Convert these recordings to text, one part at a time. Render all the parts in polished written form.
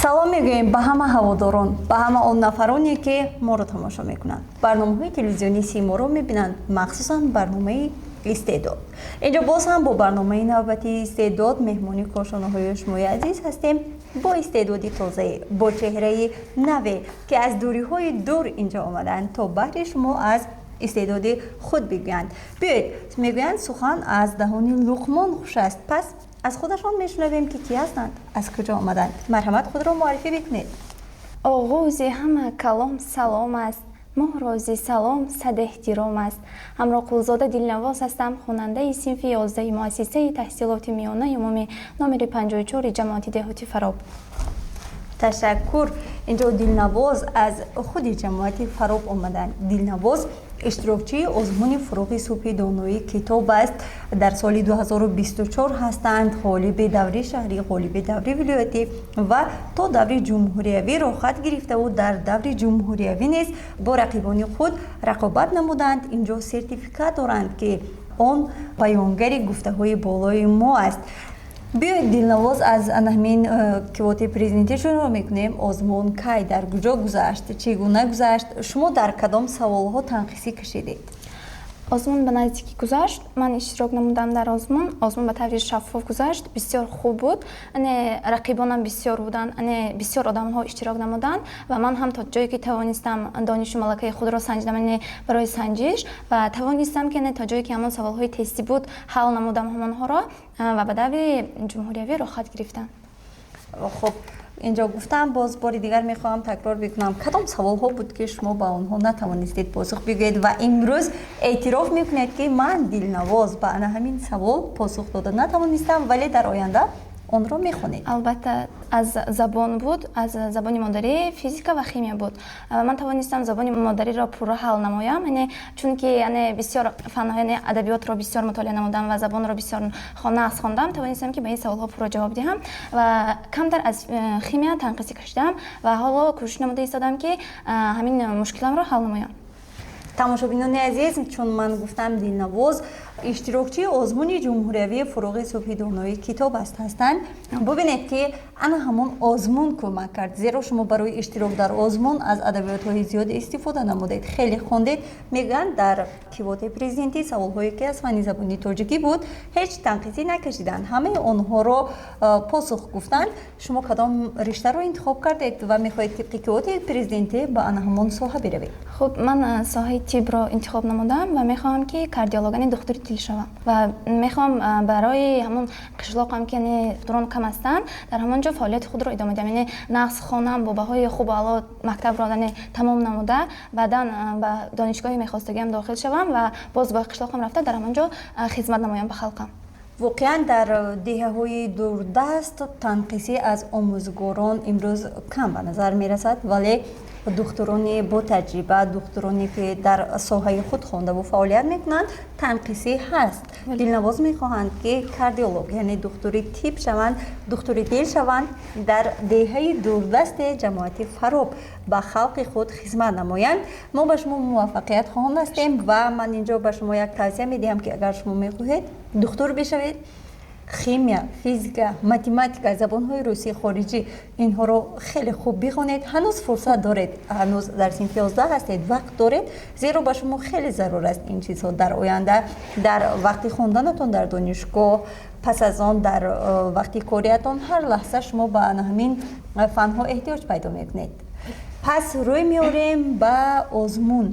Салом мегӯем ба ҳама ҳаводорон, ба ҳама он нафароне, ки моро тамошо мекунанд, барномаҳои телевизионии Симоро мебинанд, махсусан барномаи Истеъдод. Инҷо боз ҳам бо барномаи навбатии Истеъдод меҳмони кошонаҳои шумои азиз ҳастем, бо истеъдоди тозае, бо чеҳраи наве, ки аз дуриҳои дур инҷо омаданд, то баҳри шумо аз истеъдоди худ бигӯянд. Биёед, мегӯянд, сухан аз даҳони Луқмон хуш аст, пас аз худашон мешунавем, ки кӣ ҳастанд, аз куҷо омаданд. Марҳамат, худро муаррифӣ бикунед. Оғози ҳама калом салом аст, моҳро зи салом сад эҳтиром аст. Ҳамроқулзода Дилнавоз ҳастам, хонандаи синфи 11-и муассисаи таҳсилоти миёнаи умумӣ номери 54-и ҷамоати деҳоти Фароб. Ташаккур. Инҷо Дилнавоз аз худи ҷамоати Фароб омаданд. Дилнавоз иштирокчии озмуни «Фурӯғи субҳи доноӣ китоб» аст, дар соли 2024 ҳастанд ғолиби даври шаҳрӣ, ғолиби даври вилоятӣ ва то даври ҷумҳуриявӣ роҳхат гирифтаву дар даври ҷумҳуриявӣ низ бо рақибони худ рақобат намуданд. Инҷо сертификат доранд, ки он баёнгари гуфтаҳои болои мо аст. Биёед, Дилнавоз, аз ҳамин квотаи президентӣ шурӯъ мекунем. Озмун кай, дар куҷо гузашт, чӣ гуна гузашт? Шумо дар кадом саволҳо танқисӣ кашидед? Озмун ба наздикӣ гузашт, ман иштирок намудам дар озмун. Озмун ба таври шаффоф гузашт, бисёр хуб буд. Ане рақибонам бисёр буданд, ане бисёр одамҳо иштирок намуданд ва ман ҳам то ҷое ки тавонистам, донишу малакаи худро санҷидам, ане барои санҷиш, ва тавонистам, ки ане то ҷое ки ҳамон саволҳои тестӣ буд, ҳал намудам ҳамонҳоро ва ба даври ҷумҳуриявӣ роҳхат гирифтам. Хуб, инҷо гуфтам, боз бори дигар мехоҳам такрор бикунам: кадом саволҳо буд, ки шумо ба онҳо натавонистед посух бигӯед ва имрӯз эътироф мекунед, ки ман, Дилнавоз, ба ана ҳамин савол посух дода натавонистам, вале дар оянда онро мехонед? Албатта, аз забон буд, аз забони модарӣ, физика ва химия буд. Ман тавонистам забони модариро пурра ҳал намоям, яъне чунки яъне бисёр фанҳо, яъне адабиётро бисёр мутолиа намудам ва забонро бисёр нағз хондам, тавонистам, ки ба ин саволҳо пурра ҷавоб диҳам ва камтар аз химия танқисӣ кашидам ва ҳоло кӯшиш намуда истодам, ки ҳамин мушкиламро ҳал намоям. Тамошобинони азиз, чун ман гуфтам, Дилнавоз иштирокчии озмуни ҷумҳуриявии «Фурӯғи субҳи донои китоб» аст ҳастанд. Бубинед, ки ана ҳамон озмун кӯмак кард, зеро шумо барои иштирок дар озмун аз адабиётҳои зиёд истифода намудед, хеле хондед. Мегӯянд, дар квотаи президентӣ саволҳое, ки аз фанни забони тоҷикӣ буд, ҳеҷ танқисӣ накашиданд, ҳамаи онҳоро посух гуфтанд. Шумо кадом риштаро интихоб кардед ва мехоҳед тибқи квотаи президентӣ ба ана ҳамон соҳа биравед? Хуб, ман соҳаи тибро интихоб намудам ва мехоҳам, ки кардиолог, яъне духтури дил шавам ва мехоҳам барои ҳамон қишлоқам, ки яъне духтурон кам ҳастанд, дар ҳамон ҷо фаъолияти худро идома диҳам, яъне нағз хонам, бо баҳои хубу аъло мактабро яъне тамом намуда, баъдан ба донишгоҳи мехостагиам дохил шавам ва боз ба қишлоқам рафта, дар ҳамон ҷо хизмат намоям ба халқам. Воқеан, дар деҳаҳои дурдаст танқисӣ аз омӯзгорон имрӯз кам ба назар мерасад, вале духтурони бо таҷриба, духтуроне, ки дар соҳаи худ хондаву фаъолият мекунанд, танқисӣ ҳаст. Дилнавоз мехоҳанд, ки кардиолог, яъне духтури тиб шаванд, духтури дил шаванд, дар деҳаи дурдасти ҷамоати Фароб ба халқи худ хизмат намоянд. Мо ба шумо муваффақият хоҳон ҳастем ва ман инҷо ба шумо як тавсия медиҳам, ки агар шумо мехоҳед духтур бишавед, химия, физика, математика, забонҳои русӣ, хориҷӣ, инҳоро хеле хуб бихонед. Ҳанӯз фурсат доред, ҳанӯз дар синфи 11 ҳастед, вақт доред, зеро ба шумо хеле зарур аст ин чизҳо дар оянда, дар вақти хонданатон дар донишгоҳ, пас аз он дар вақти кориятон. Ҳар лаҳза шумо ба ҳамин фанҳо эҳтиёҷ пайдо мекунед. Пас рӯй меорем ба озмун.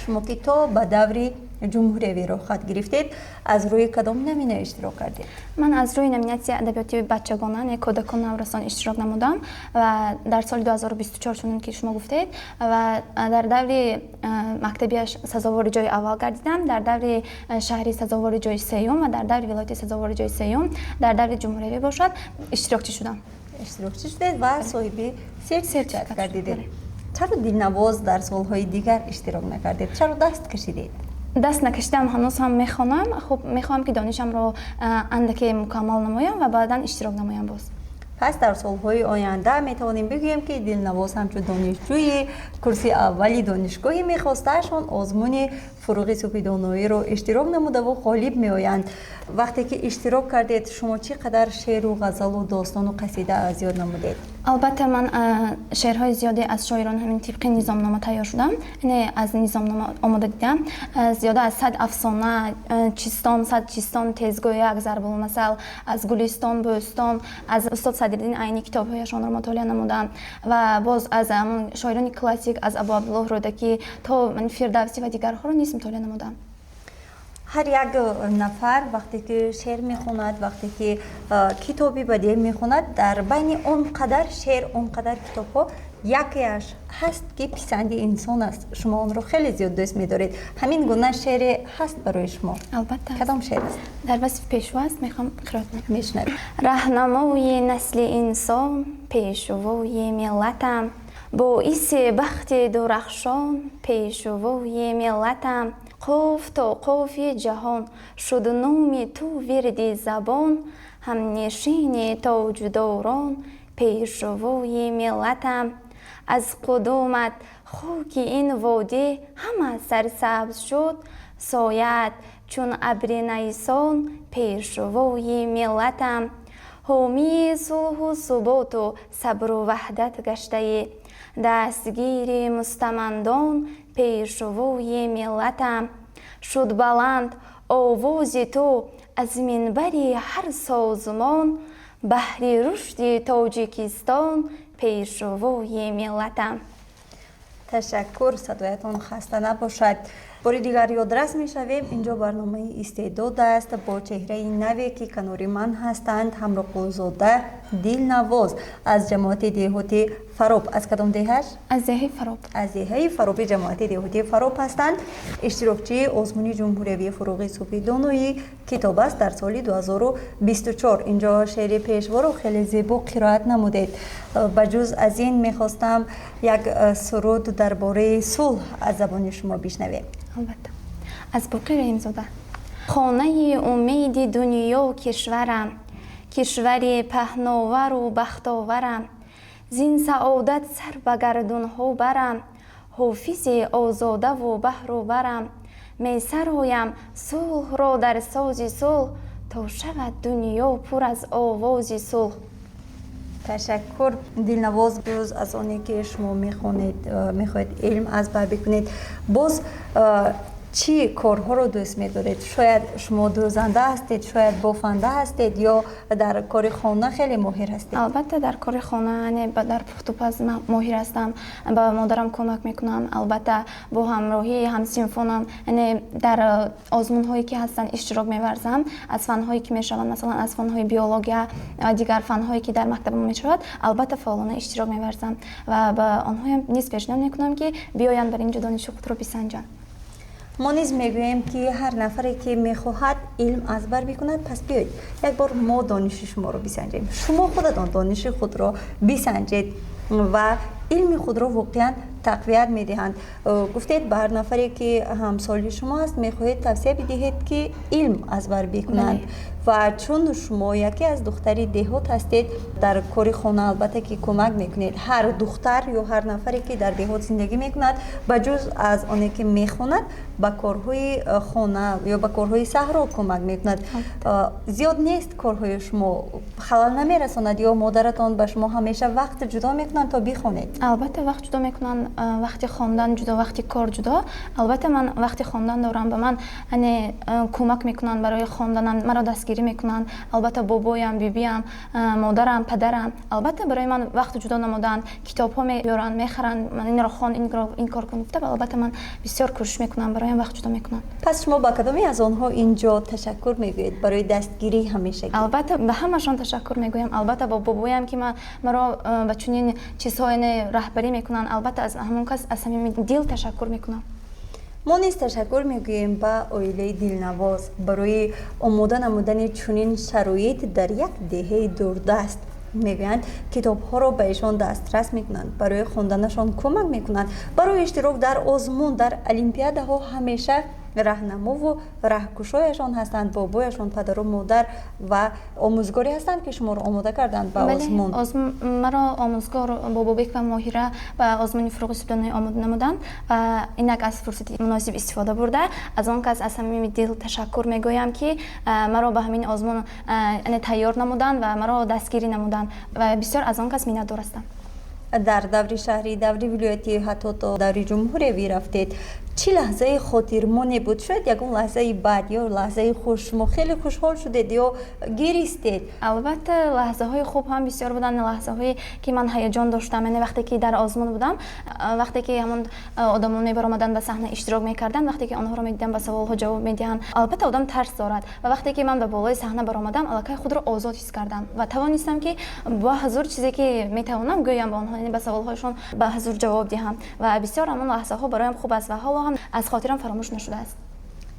Шумо ки то ба даври ҷумҳуриявӣ роҳхат гирифтед. Аз рӯи кадом номина иштирок кардед? Ман аз рӯи номинатсияи адабиёти бачагона, яъне кӯдакон, наврасон иштирок намудам ва дар соли 2024, чунон ки шумо гуфтед, ва дар даври мактабиаш сазовори ҷои аввал гардидам, дар даври шаҳрӣ сазовори ҷои сеюм ва дар даври вилоятӣ сазовори ҷои сеюм, дар даври ҷумҳуриявӣ бошад, иштирокчӣ шудам. Иштирокчӣ шудед ва соҳиби сертификат гардидед. Чаро, Дилнавоз, дар солҳои дигар иштирок накардед? Чаро даст кашидед? Даст накашидам, ҳанӯз ҳам мехонам. Хуб, мехоҳам, ки донишамро андаке мукаммал намоям ва баъдан иштирок намоям боз. Пас дар солҳои оянда метавонем бигӯем, ки Дилнавоз ҳамчун донишҷӯи курси аввали донишгоҳи мехостаашон озмуни «Фурӯғи субҳи доноиро» иштирок намудаву ғолиб меоянд. Вақте ки иштирок кардед, шумо чӣ қадар шеъру ғазалу достону қасида аз ёд намудед? Албатта, ман шеърҳои зиёде аз шоирон ҳамин тибқи низомнома тайёр шудам, яъне аз низомнома омода дидам. Зиёда аз 100 афсона, чистон, сад чистон, тезгӯяк, зарбулмасал, аз Гулистон, Бӯстон, аз устод Садриддин Айнӣ китобҳояшонро мутолиа намудам ва боз аз ҳамон шоирони классик, аз Абу Абдуллоҳ Рӯдакӣ то Фирдавсӣ ва дигарҳоро низ мутолиа намудам. Ҳар як нафар вақте ки шеър мехонад, вақте ки китоби бадеъ мехонад, дар байни он қадар шеър, он қадар китобҳо якеаш ҳаст, ки писанди инсон аст, шумо онро хеле зиёд дӯст медоред. Ҳамин гуна шеъре ҳаст барои шумо? Албатта. Кадом шеър аст? Дар васфи Пешво аст, мехоҳам қироат. Мешунавем. Раҳнамои насли инсон, пешвои миллатам, боиси бахти дурахшон, пешвои миллатам, қоф то қофи ҷаҳон шуд номи ту вирди забон, ҳамнишини тоҷдорон, пешвои миллатам. Аз қудумат хоки ин водӣ ҳама сарсабз шуд, сояат чун абри найсон, пешвои миллатам. Ҳомии сулҳу суботу сабру ваҳдат гаштаӣ, дастгири мустамандон, пешвои миллатам. Шуд баланд овози ту аз минбари ҳар созмон, баҳри рушди Тоҷикистон, пешвои миллатам. Ташаккур, садоятон хаста набошад. Бори дигар ёдрас мешавем, инҷо барномаи «Истеъдод» аст бо чеҳраи наве, ки канори ман ҳастанд, Ҳамроқулзода Дилнавоз аз ҷамоати деҳоти Фароб. Аз кадом деҳаш? Аз деҳаи Фароб. Аз деҳаи Фароби, ҷамоати деҳоти Фароб ҳастанд. Иштирокчии озмуни ҷумҳуриявии «Фурӯғи субҳи доноӣ» китоб аст дар соли 2024. Инҷо шеъри Пешворо хеле зебо қироат намудед. Ба ҷуз аз ин, мехостам як суруд дар бораи сулҳ аз забони шумо бишнавем. Албатта, аз Боқир Раҳимзода. Хонаи умеди дунё кишварам, кишвари паҳновару бахтоварам, зин саодат сар ба гардунҳо барам, ҳофизи озодаву баҳру барам, месароям сулҳро дар сози сулҳ, то шавад дунё пур аз овози сулҳ. Ташаккур, Дилнавоз. Ҷуз аз оне ки шумо мехонед, мехоҳед илм аз бар бикунед, боз чӣ корҳоро дӯст медоред? Шояд шумо дӯзанда ҳастед, шояд бофанда ҳастед ё дар кори хона хеле моҳир ҳастед? Албатта, дар кори хона, дар пухтупаз моҳир ҳастам, ба модарам кӯмак мекунам. Албатта, бо ҳамроҳии ҳамсинфонам, яъне дар озмунҳое ки ҳастанд, иштирок меварзам. Аз фанҳое ки мешаванд, масалан, аз фанҳои биология ва дигар фанҳое ки дар мактаб мешавад, албатта, фаъолона иштирок меварзам ва ба онҳоям низ пешниҳод мекунам, ки биёянд бар инҷо, дониши худро бисанҷанд. Мо низ мегӯем, ки ҳар нафаре ки мехоҳад илм аз бар бикунад, пас биёед, як бор мо дониши шуморо бисанҷем. Шумо худатон дониши худро бисанҷед ва илми худро воқеан тақвият медиҳанд. Гуфтед, ба ҳар нафаре ки ҳамсоли шумо аст, мехоҳед тавсия бидиҳед, ки илм аз бар бикунанд. Ва чун шумо яке аз духтари деҳот ҳастед, дар кори хона албатта ки кӯмак мекунед. Ҳар духтар ё ҳар нафаре ки дар деҳот зиндагӣ мекунад, ба ҷуз аз оне ки мехонад, ба корҳои хона ё ба корҳои саҳро кӯмак мекунад. Зиёд нест корҳои шумо, халал намерасонад ё модаратон ба шумо ҳамеша вақт ҷудо мекунанд, то бихонед? Албатта, вақт ҷудо мекунанд. Вақти хондан ҷудо, вақти кор ҷудо. Албатта, ман вақти хондан дорам, ба ман кӯмак мекунанд барои хонданам, маро дастгирӣ. Дастгирӣ мекунанд. Албатта, бобоям, бибиям, модарам, падарам, албатта, барои ман вақту ҷудо намуданд, китобҳо меёранд, мехаранд. Ман инро хон, ин кор кун гуфта, албатта, ман бисёр кӯшиш мекунам, бароям вақт ҷудо мекунанд. Пас шумо ба кадоме аз онҳо инҷо ташаккур мегӯед барои дастгирии ҳамешагӣ? Албатта, ба ҳамашон ташаккур мегӯям. Албатта, ба бобоям, ки маро ба чунин чизҳо раҳбарӣ мекунанд. Албатта, аз ҳамон кас аз самими дил ташаккур мекунам. Мо низ ташаккур мегӯем ба оилаи Дилнавоз барои омода намудани чунин шароит дар як деҳаи дурдаст. Мегӯянд, китобҳоро ба ишон дастрас мекунанд, барои хонданашон кӯмак мекунанд, барои иштирок дар озмун, дар олимпиадаҳо ҳамеша раҳнамову раҳкушояшон ҳастанд бобояшон, падару модар ва омӯзгоре ҳастанд, ки шуморо омода карданд ба озмун. Маро омӯзгор Бобобек ва Моҳира ба озмуни «Фурӯғи субҳи доноӣ» омода намуданд ва инак аз фурсати муносиб истифода бурда, аз он кас аз самими дил ташаккур мегӯям, ки маро ба ҳамин озмун тайёр намуданд ва маро дастгирӣ намуданд, ва бисёр аз он кас миннатдор ҳастам. Дар даври шаҳрӣ, даври вилоятӣ, ҳатто то даври ҷумҳуриявӣ рафтед. Чӣ лаҳзаи хотирмоне буд? Шояд ягон лаҳзаи бад ё лаҳзаи хуш, шумо хеле хушҳол шудед ё гиристед? Албатта, лаҳзаҳои хуб ҳам бисёр буданд, лаҳзаҳое ки ман ҳаяҷон доштам. Яъне вақте ки дар озмун будам, вақте ки ҳамон одамон мебаромаданд, ба саҳна иштирок мекарданд, вақте ки онҳоро медидам, ба саволҳо ҷавоб медиҳанд, албатта, одам тарс дорад. Ва вақте ки ман ба болои саҳна баромадам, аллакай худро озод ҳис кардам ва тавонистам, ки бо ҳазур чизе ки метавонам гӯям ба онҳо, яъне ба саволҳояшон ба ҳазур ҷавоб диҳам. Ва бисёр ҳамон лаҳзаҳо бароям хуб аст ва ҳоло ҳам аз хотирам фаромӯш нашудааст.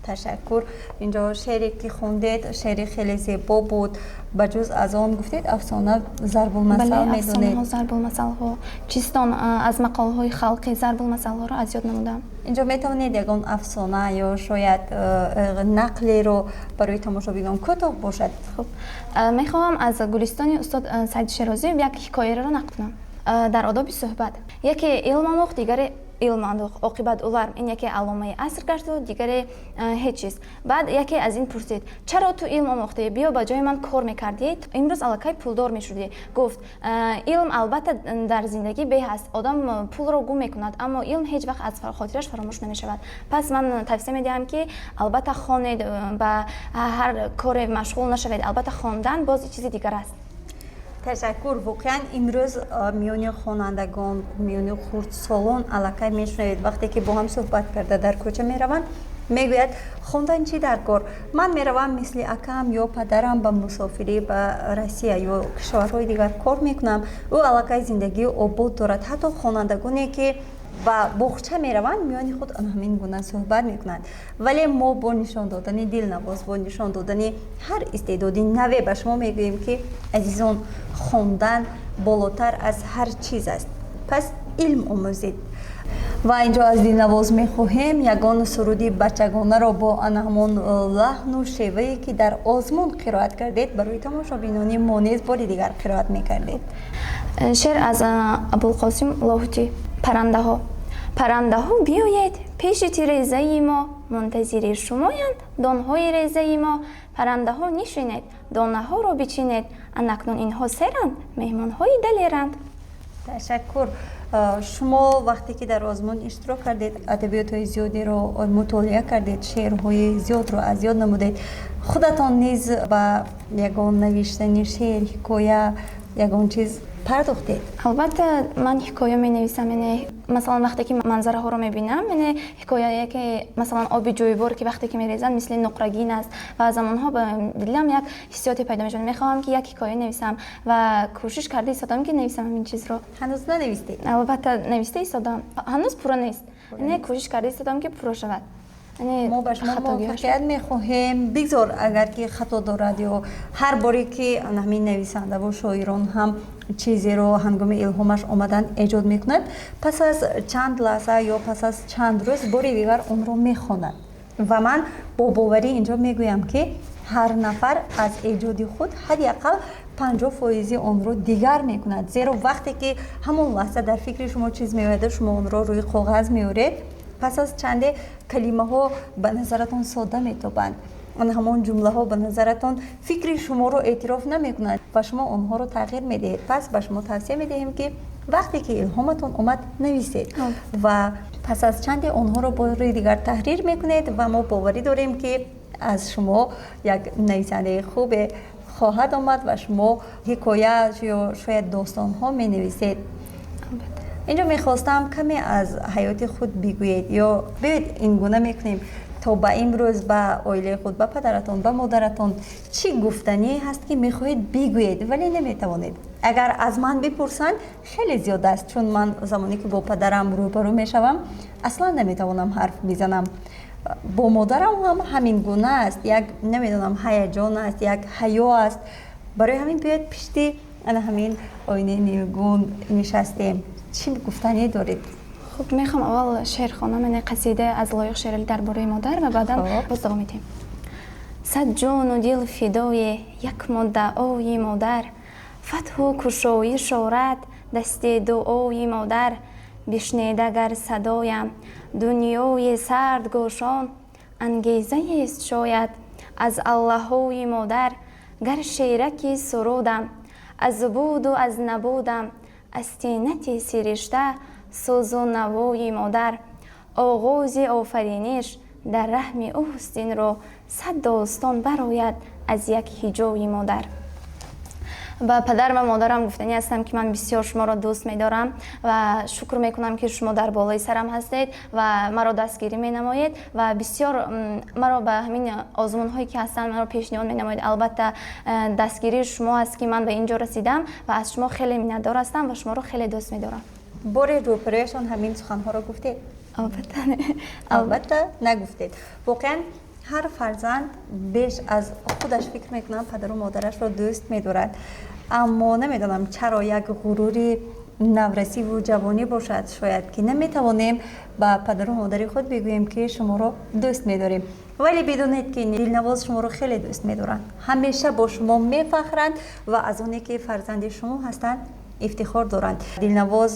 Ташаккур. Инҷо шеъре ки хондед, шеъри хеле зебо буд. Ба ҷуз аз он, гуфтед, афсона, зарбулмасал медонед? Зарбулмасалҳо, чистон аз мақолҳои халқӣ зарбулмасалҳоро аз ёд намудам. Инҷо метавонед ягон афсона ё шояд нақлеро барои тамошобинон, кӯтоҳ бошад? Хуб, мехоҳам аз Гулистони устод Саиди Шерозӣ як ҳикояро нақл кунам дар одоби суҳбат. Яке илм омӯхт, дигаре илм андӯхт, оқибат улар ин яке алломаи аср гашту дигаре ҳеҷ чиз. Баъд яке аз ин пурсид: «Чаро ту илм омӯхтӣ? Биё, ба ҷои ман кор мекардӣ, имрӯз аллакай пулдор мешудӣ». Гуфт: «Илм албатта дар зиндагӣ беҳ аст. Одам пулро гум мекунад, аммо илм ҳеҷ вақт аз хотираш фаромӯш намешавад». Пас ман тавсия медиҳам, ки албатта хонед, ба ҳар коре машғул нашавед. Албатта, хондан боз чизи дигар аст. Ташаккур. Воқеан, имрӯз миёни хонандагон, миёни хурдсолон аллакай мешунавед, вақте ки бо ҳам суҳбат карда дар кӯча мераванд, мегӯяд: «Хондан чӣ дар кор? Ман меравам мисли акам ё падарам ба мусофирӣ ба Россия ё кишварҳои дигар кор мекунам, ӯ аллакай зиндагии обод дорад». Ҳатто хонандагоне, ки ба боғча мераванд, миёни худ ҳамин гуна суҳбат мекунанд. Вале мо бо нишон додани Дилнавоз, бо нишон додани ҳар истеъдоди наве ба шумо мегӯем, ки, азизон, хондан болотар аз ҳар чиз аст. Пас илм омӯзед. Ва инҷо аз Дилнавоз мехоҳем ягон суруди бачагонаро бо ана ҳамон лаҳну шевае, ки дар озмун қироат кардед, барои тамошобинони мо низ бори дигар қироат мекардед. Шеър аз Абулқосим Лоҳутӣ, «Паррандаҳо». Паррандаҳо, биёед пеши тирезаи мо, мунтазири шумоянд донҳои резаи мо. Паррандаҳо, нишинед, донаҳоро бичинед, анакнун инҳо серанд, меҳмонҳои далеранд. Ташаккур. Шумо вақте ки дар озмун иштирок кардед, адабиётҳои зиёдеро мутолиа кардед, шеърҳои зиёдро аз ёд намудед. Худатон низ ба ягон навиштани шеър, ҳикоя, ягон чиз пардохтед? Албатта, ман ҳикоя менависам. Яъне, масалан, вақте ки манзараҳоро мебинам, яъне ҳикояе, ки масалан оби ҷӯйбор, ки вақте ки мерезанд, мисли нуқрагин аст, ва аз онҳо ба дилам як ҳиссиёте пайдо мешавад, мехоҳам, ки як ҳикоя нависам ва кӯшиш карда истодам, ки нависам ҳамин чизро. Ҳанӯз нанавистед? Албатта, нависта истодам, ҳанӯз пурра нест, яъне кӯшиш карда истодам, ки пурра шавад. Мо ба шумо муваффақият мехоҳем. Бигзор, агар ки хато дорад, ё ҳар боре ки ҳамин нависандаву шоирон ҳам чизеро ҳангоми илҳомаш омадан эҷод мекунад, пас аз чанд лаҳза ё пас аз чанд рӯз бори дигар онро мехонад. Ва ман бо боварӣ инҷо мегӯям, ки ҳар нафар аз эҷоди худ ҳадди ақал 50 фоизи онро дигар мекунад, зеро вақте ки ҳамон лаҳза дар фикри шумо чиз меояду шумо онро рӯи коғаз меоред, пас аз чанде калимаҳо ба назаратон содда метобанд, ҳамон ҷумлаҳо ба назаратон фикри шуморо эътироф намекунанд ва шумо онҳоро тағйир медиҳед. Пас ба шумо тавсия медиҳем, ки вақте ки илҳоматон омад, нависед ва пас аз чанде онҳоро бори дигар таҳрир мекунед. Ва мо боварӣ дорем, ки Аз шумо як нависандаи хубе хоҳад омад ва шумо ҳикоя ё шояд достонҳо менависед. Инҷо мехостам каме аз ҳаёти худ бигӯед, ё биёед, ин гуна мекунем: то ба имрӯз ба оилаи худ, ба падаратон, ба модаратон чӣ гуфтание ҳаст, ки мехоҳед бигӯед, вале наметавонед? Агар аз ман бипурсанд, хеле зиёд аст, чун ман замоне ки бо падарам рӯбарӯ мешавам, аслан наметавонам ҳарф бизанам. Бо модарам ҳам ҳамин гуна аст, як, намедонам, ҳаяҷон аст, як ҳаё аст. Барои ҳамин биёед, пишти ана ҳамин оинаи нилгун нишастем, чӣ гуфтание доред? Хуб, мехоҳам аввал шеър хонам, яъне қасида аз Лоиқ Шералӣ дар бораи модар, ва баъдан боз давом медиҳем. Сад ҷону дил фидои як муддаои модар, фатҳу кушоиш орад дасти дуои модар. Бишнед агар садоям дунёи сард гӯшон, ангезаест шояд аз аллаҳои модар. Гар шераки сурудам аз буду аз набудам, аз тинати сиришта сӯзу навои модар. Оғози офариниш дар раҳми ӯст, инро сад достон барояд аз як ҳиҷои модар. Ба падар ва модарам гуфтанӣ ҳастам, ки ман бисёр шуморо дӯст медорам ва шукр мекунам, ки шумо дар болои сарам ҳастед ва маро дастгирӣ менамоед ва бисёр маро ба ҳамин озмунҳое ки ҳастанд, маро пешниҳод менамоед. Албатта, дастгирии шумо аст, ки ман ба ин ҷо расидам, ва аз шумо хеле миннатдор ҳастам ва шуморо хеле дӯст медорам. Боре рӯбарӯяшон ҳамин суханҳоро гуфтед? Албатта. Албатта, нагуфтед. Воқеан, ҳар фарзанд беш аз худаш, фикр мекунам, падару модарашро дӯст медорад, аммо намедонам чаро, як ғурури наврасиву ҷавонӣ бошад шояд, ки наметавонем ба падару модари худ бигӯем, ки шуморо дӯст медорем. Вале бидонед, ки, Дилнавоз, шуморо хеле дӯст медоранд, ҳамеша бо шумо мефахранд ва аз оне ки фарзанди шумо ҳастанд, ифтихор доранд. Дилнавоз,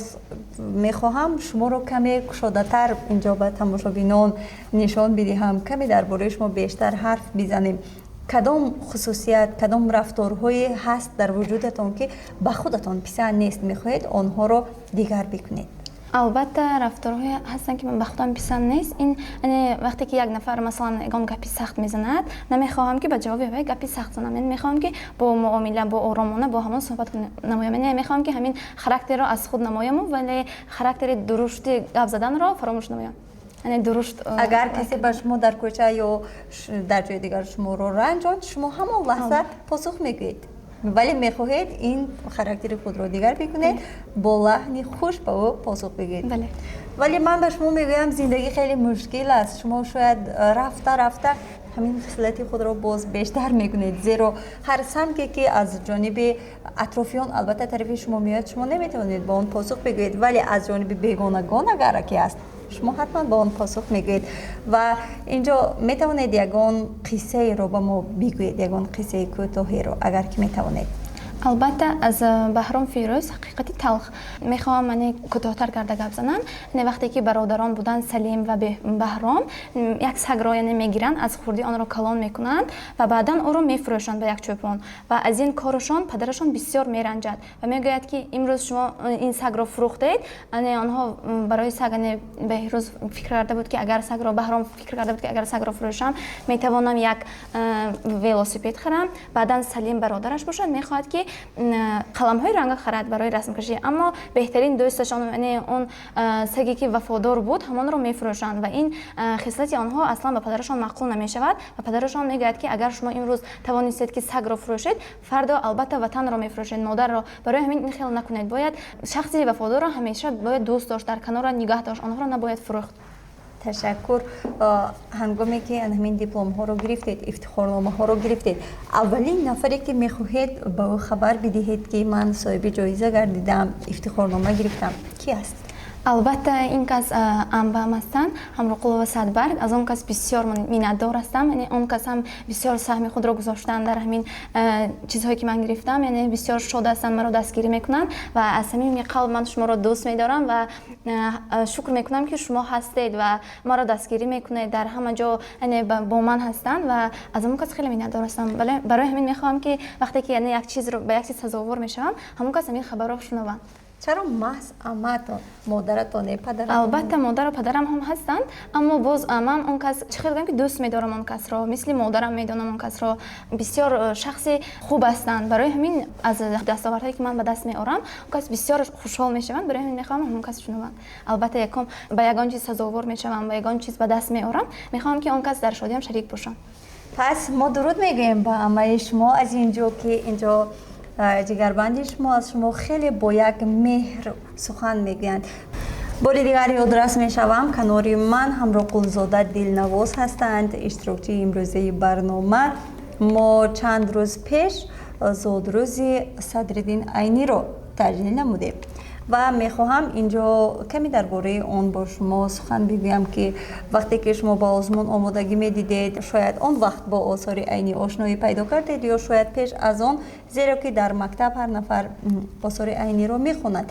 мехоҳам шуморо каме кушодатар инҷо ба тамошобинон нишон бидиҳам, каме дар бораи шумо бештар ҳарф бизанем. Кадом хусусият, кадом рафторҳое ҳаст дар вуҷудатон, ки ба худатон писанд нест, мехоҳед онҳоро дигар бикунед? Албатта, рафторҳое ҳастанд, ки ба худам писанд нест. Ин яъне вақте ки як нафар, масалан, ягон гапи сахт мезанад, намехоҳам, ки ба ҷавоби вай гапи сахт занам, яъне мехоҳам, ки бо муомила, бо оромона бо ҳамон суҳбат намоям. Яъне мехоҳам, ки ҳамин характерро аз худ намояму, вале характери дурушти гап заданро фаромӯш намоям, яъне дурушт. Агар касе ба шумо дар кӯча ё дар ҷои дигар шуморо ранҷонд, шумо ҳамон лаҳза посух мегӯед, вале мехоҳед ин характери худро дигар бикунед, бо лаҳни хуш ба ӯ посух бигӯед. Бале. Вале ман ба шумо мегӯям, зиндагӣ хеле мушкил аст. Шумо шояд рафта рафта ҳамин хислати худро боз бештар мекунед, зеро ҳар самте ки аз ҷониби атрофиён, албатта, тарафи шумо меояд, шумо наметавонед ба он посух бигӯед, вале аз ҷониби бегонагон агар ки аст, шумо ҳатман ба он посух мегӯед. Ва инҷо метавонед ягон қиссаеро ба мо бигӯед, ягон қиссаи кӯтоҳеро, агар ки метавонед? Албатта, аз Баҳром Фирӯз «Ҳақиқати талх» мехоҳам, мане кӯтоҳтар карда гап занам. Яъне вақте ки бародарон буданд, Салим ва Баҳром, як сагро, яъне, мегиранд, аз хурдӣ онро калон мекунанд ва баъдан ӯро мефурӯшанд ба як чӯпон, ва аз ин корашон падарашон бисёр меранҷад ва мегӯяд, ки имрӯз шумо ин сагро фурӯхтед. Яъне онҳо барои саг, яъне Беҳрӯз фикр карда буд, ки агар сагро, Баҳром фикр карда буд, ки агар сагро фурӯшам, метавонам як велосипед харам. Баъдан Салим, бародараш бошад, мехоҳад, ки қаламҳои ранга харад барои расмкашӣ, аммо беҳтарин дӯсташон, яъне он саге ки вафодор буд, ҳамонро мефурӯшанд, ва ин хислати онҳо аслан ба падарашон маъқул намешавад ва падарашон мегӯяд, ки агар шумо имрӯз тавонистед, ки сагро фурӯшед, фардо албатта ватанро мефурӯшед, модарро. Барои ҳамин ин хел накунед, бояд шахси вафодорро ҳамеша бояд дӯст дошт, дар канора нигаҳ дошт, онҳоро набояд фурӯхт. Ташаккур. Ҳангоме ки ҳамин дипломҳоро гирифтед, ифтихорномаҳоро гирифтед, аввалин нафаре ки мехоҳед ба ӯ хабар бидиҳед, ки ман соҳиби ҷоиза гардидам, ифтихорнома гирифтам, ки аст? Албатта, ин кас амбам ҳастанд, Ҳамроқулова Садбарг. Аз он кас бисёр миннатдор ҳастам, яъне он кас ҳам бисёр саҳми худро гузоштанд дар ҳамин чизҳое ки ман гирифтам, яъне бисёр шод ҳастанд, маро дастгирӣ мекунанд, ва аз самими қалб ман шуморо дӯст медорам ва шукр мекунам, ки шумо ҳастед ва маро дастгирӣ мекунед дар ҳама ҷо, яъне бо ман ҳастанд, ва аз он кас хеле миннатдор ҳастам. Барои ҳамин мехоҳам, ки вақте ки, яъне, як чизро ба як чиз сазовор мешавам, ҳамон кас ҳамин хабарро шунаванд. Чаро маҳз амаатон, модаратон, падаратон? Албатта, модару падарам ҳам ҳастанд, аммо боз ман он кас, чӣ хел гӯям, ки дӯст медорам он касро, мисли модарам медонам он касро. Бисёр шахси хуб ҳастанд. Барои ҳамин аз дастовардҳое, ки ман ба даст меорам, он кас бисёр хушҳол мешаванд. Барои ҳамин мехоҳам ҳамон кас шунаванд. Албатта, якум ба ягон чиз сазовор мешавам, ба ягон чиз ба даст меорам, мехоҳам, ки он кас дар шодиам шарик бошам. Пас мо дуруд мегӯем ба амаи шумо аз ин ҷо, ки инҷо ҷигарбанди шумо аз шумо хеле бо як меҳр сухан мегӯянд. Бори дигар ёдрас мешавам, канори ман Ҳамроқулзода Дилнавоз ҳастанд, иштирокчии имрӯзаи барнома. Мо чанд рӯз пеш зодрӯзи Садриддин Айниро таҷлил намудем ва мехоҳам инҷо каме дар бораи он бо шумо сухан бигӯям, ки вақте ки шумо ба озмун омодагӣ медидед, шояд он вақт бо осори Айнӣ ошноӣ пайдо кардед ё шояд пеш аз он, зеро ки дар мактаб ҳар нафар осори Айниро мехонад.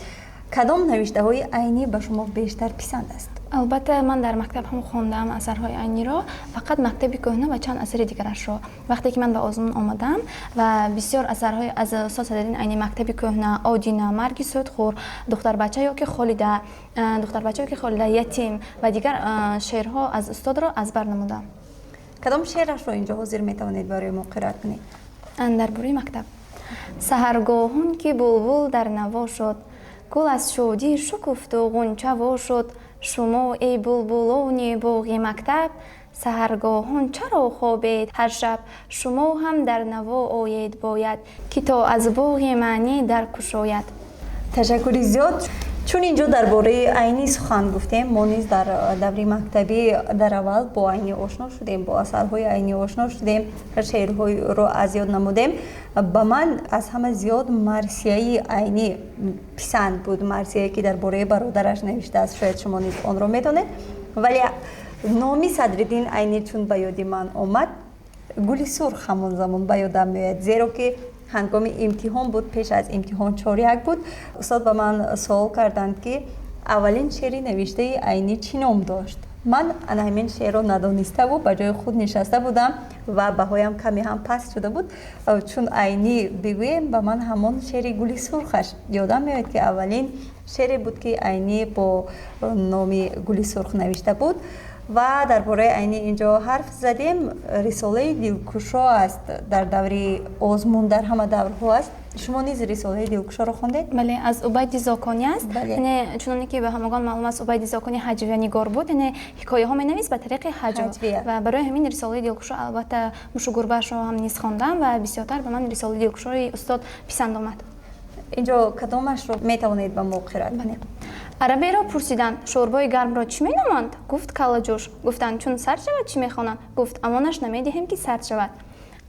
Кадом навиштаҳои Айнӣ ба шумо бештар писанд аст? Албатта, ман дар мактаб ҳам хондам асарҳои Айниро, фақат «Мактаби кӯҳна» ва чанд асари дигарашро. Вақте ки ман ба озмун омадам ва бисёр асарҳои аз устод Садриддин Айнӣ: «Мактаби кӯҳна», «Одина», «Марги судхӯр», «Духтарбача ё ки Холида», «Духтарбача ё ки Холида», «Ятим» ва дигар шеърҳо аз устодро аз бар намудам. Кадом шеърашро инҷо ҳозир метавонед барои мо қироат кунед? Дар бораи мактаб. Саҳаргоҳон ки булбул дар наво шуд, гул аз шодӣ шукуфту ғунча во шуд, шумо, эй булбулони боғи мактаб, саҳаргоҳон чаро хобед ҳар шаб? Шумо ҳам дар наво оед бояд, ки то аз боғи маънӣ дар кушояд. Ташаккури зиёд. Чун инҷо дар бораи Айнӣ сухан гуфтем, мо низ дар даври мактабӣ дар аввал бо Айнӣ ошно шудем, бо асарҳои Айнӣ ошно шудем, шеърҳоро аз ёд намудем. Ба ман аз ҳама зиёд марсияи Айнӣ писанд буд, марсияе, ки дар бораи бародараш навиштааст. Шояд шумо низ онро медонед, вале номи Садриддин Айнӣ чун ба ёди ман омад, «Гули сурх» ҳамон замон ба ёдам меояд, зеро ки ҳангоми имтиҳон буд, пеш аз имтиҳон чоряк буд, устод ба ман суол карданд, ки аввалин шеъри навиштаи Айнӣ чӣ ном дошт. Ман ана ҳамин шеърро надониставу ба ҷои худ нишаста будам ва баҳоям каме ҳам паст шуда буд. Чун Айнӣ бигӯем, ба ман ҳамон шеъри «Гули сурхаш» ёдам меояд, ки аввалин шеъре буд, ки Айнӣ бо номи «Гули сурх» навишта буд. Ва дар бораи Айнӣ инҷо ҳарф задем. «Рисолаи дилкушо» аст дар даври озмун, дар ҳама даврҳо аст. Шумо низ «Рисолаи дилкушоро» хондед? Бале, аз Убайди Зоконӣ аст. Яъне, чуноне ки ба ҳамагон маълум аст, Убайди Зоконӣ ҳаҷвиянигор буд, яъне ҳикояҳо менавист ба тариқи ҳаҷв, ва барои ҳамин «Рисолаи дилкушо», албатта, «Мушу гурбаашро» ҳам низ хондам ва бисёртар ба ман «Рисолаи дилкушои» устод писанд омад. Инҷо кадомашро метавонед ба мо қироат кунед? Араберо пурсиданд: шӯрбои гармро чӣ меноманд? Гуфт: каллаҷӯш. Гуфтанд: чун сард шавад, чӣ мехонанд? Гуфт: амонаш намедиҳем, ки сард шавад.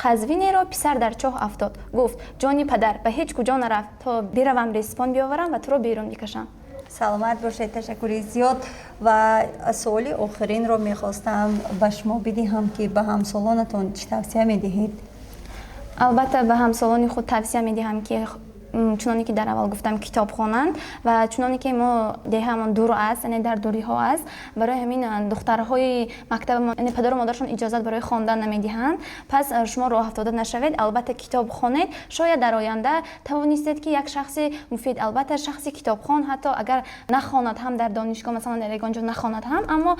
Қазвинеро писар дар чоҳ афтод. Гуфт: ҷони падар ба ҳеҷ куҷо нарафт, то биравам ресмон биёварам ва туро берун бикашам. Саломат бошед, ташаккури зиёд. Ва суоли охиринро мехостам ба шумо бидиҳам, ки ба ҳамсолонатон чӣ тавсия медиҳед? Албатта, ба ҳамсолони худ тавсия медиҳам, ки чуноне ки дар аввал гуфтам, китоб хонанд. Ва чуноне ки мо деҳаамон дур аст, яъне дар дуриҳо аст, барои ҳамин духтарҳои мактабамон, яъне падару модарашон иҷозат барои хондан намедиҳанд. Пас шумо роҳафтода нашавед, албатта, китоб хонед. Шояд дар оянда тавонистед, ки як шахси муфид. Албатта, шахси китобхон, ҳатто агар нахонад ҳам дар донишгоҳ, масалан, дар ягон ҷо нахонад ҳам, аммо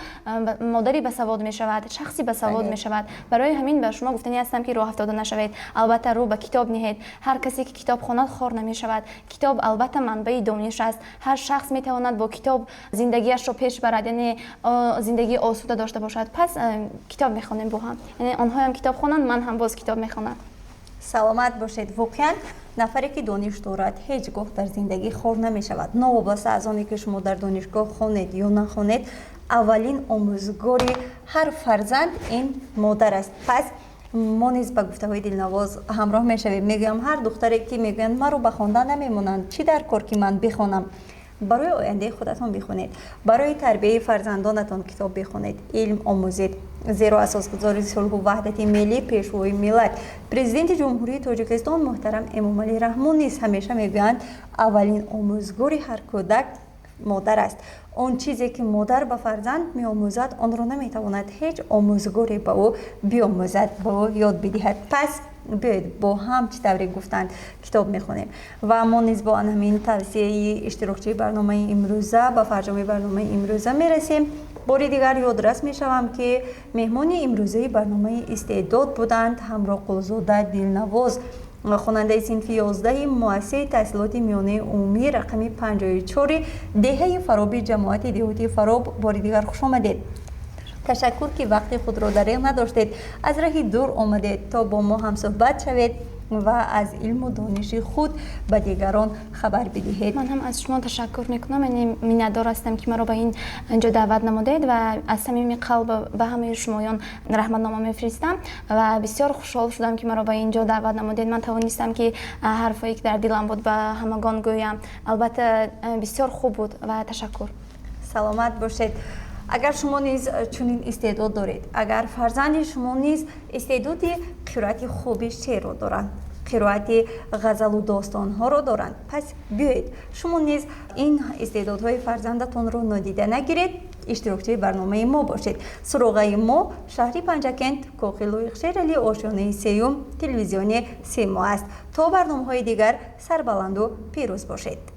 модари басавод мешавад, шахси басавод мешавад. Барои ҳамин ба шумо гуфтанӣ ҳастам, ки роҳафтода нашавед, албатта, рӯ ба китоб ниҳед. Ҳар касе ки китоб хонад, хор намешавад. Китоб, албатта, манбаи дониш аст. Ҳар шахс метавонад бо китоб зиндагиашро пеш барад, яъне зиндагии осуда дошта бошад. Пас китоб мехонем бо ҳам, яъне онҳоям китоб хонанд, ман ҳам боз китоб мехонам. Саломат бошед. Воқеан, нафаре ки дониш дорад, ҳеҷ гоҳ дар зиндагӣ хор намешавад. Новобаста аз оне ки шумо дар донишгоҳ хонед ё нахонед, аввалин омӯзгори ҳар фарзанд ин модар аст. Пас мо низ ба гуфтаҳои Дилнавоз ҳамроҳ мешавем. Мегӯям, ҳар духтаре ки мегӯянд, маро ба хондан намемонанд, чӣ дар кор, ки ман бихонам, барои ояндаи худатон бихонед, барои тарбияи фарзандонатон китоб бихонед, илм омӯзед, зеро асосгузори сулҳу ваҳдати миллӣ, Пешвои миллат, Президенти Ҷумҳурии Тоҷикистон муҳтарам Эмомалӣ Раҳмон низ ҳамеша мегӯянд: аввалин омӯзгори ҳар кӯдак Модар аст. Он чизе ки модар ба фарзанд меомӯзад, онро наметавонад ҳеҷ омӯзгоре ба ӯ биомӯзад, ба ӯ ёд бидиҳад. Пас биёед, бо ҳам, чӣ тавре гуфтанд, китоб мехонем. Ва мо низ бо ҳамин тавсияи иштирокчии барномаи имрӯза ба фарҷоми барномаи имрӯза мерасем. Бори дигар ёдрас мешавам, ки меҳмони имрӯзаи барномаи «Истеъдод» буданд Ҳамроқулзода Дилнавоз, хонандаи синфи 11-и муассисаи таҳсилоти миёнаи умумӣ рақами 54-и деҳаи Фароби ҷамоати деҳоти Фароб. Бори дигар хуш омадед. Ташаккур, ки вақти худро дареғ надоштед, аз раҳи дур омадед, то бо мо ҳамсӯҳбат шавед ва аз илму дониши худ ба дигарон хабар бидиҳед. Ман ҳам аз шумо ташаккур мекунам, яъне миннатдор ҳастам, ки маро ба ин ҷо даъват намудед, ва аз самими қалб ба ҳамаи шумоён раҳматнома мефиристам ва бисёр хушҳол шудам, ки маро ба ин ҷо даъват намудед. Ман тавонистам, ки ҳарфое ки дар дилам буд, ба ҳамагон гӯям. Албатта, бисёр хуб буд ва ташаккур. Саломат бошед. Агар шумо низ чунин истеъдод доред, агар фарзанди шумо низ истеъдоди қироати хуби шеърро доранд, қироати ғазалу достонҳоро доранд, пас биёед, шумо низ ин истеъдодҳои фарзандатонро нодида нагиред, иштирокчии барномаи мо бошед. Суроғаи мо шаҳри Панҷакент, кохи Лоиқ Шералӣ, ошёнаи сеюм, телевизиони Симо аст. То барномаҳои дигар сарбаланду пирӯз бошед.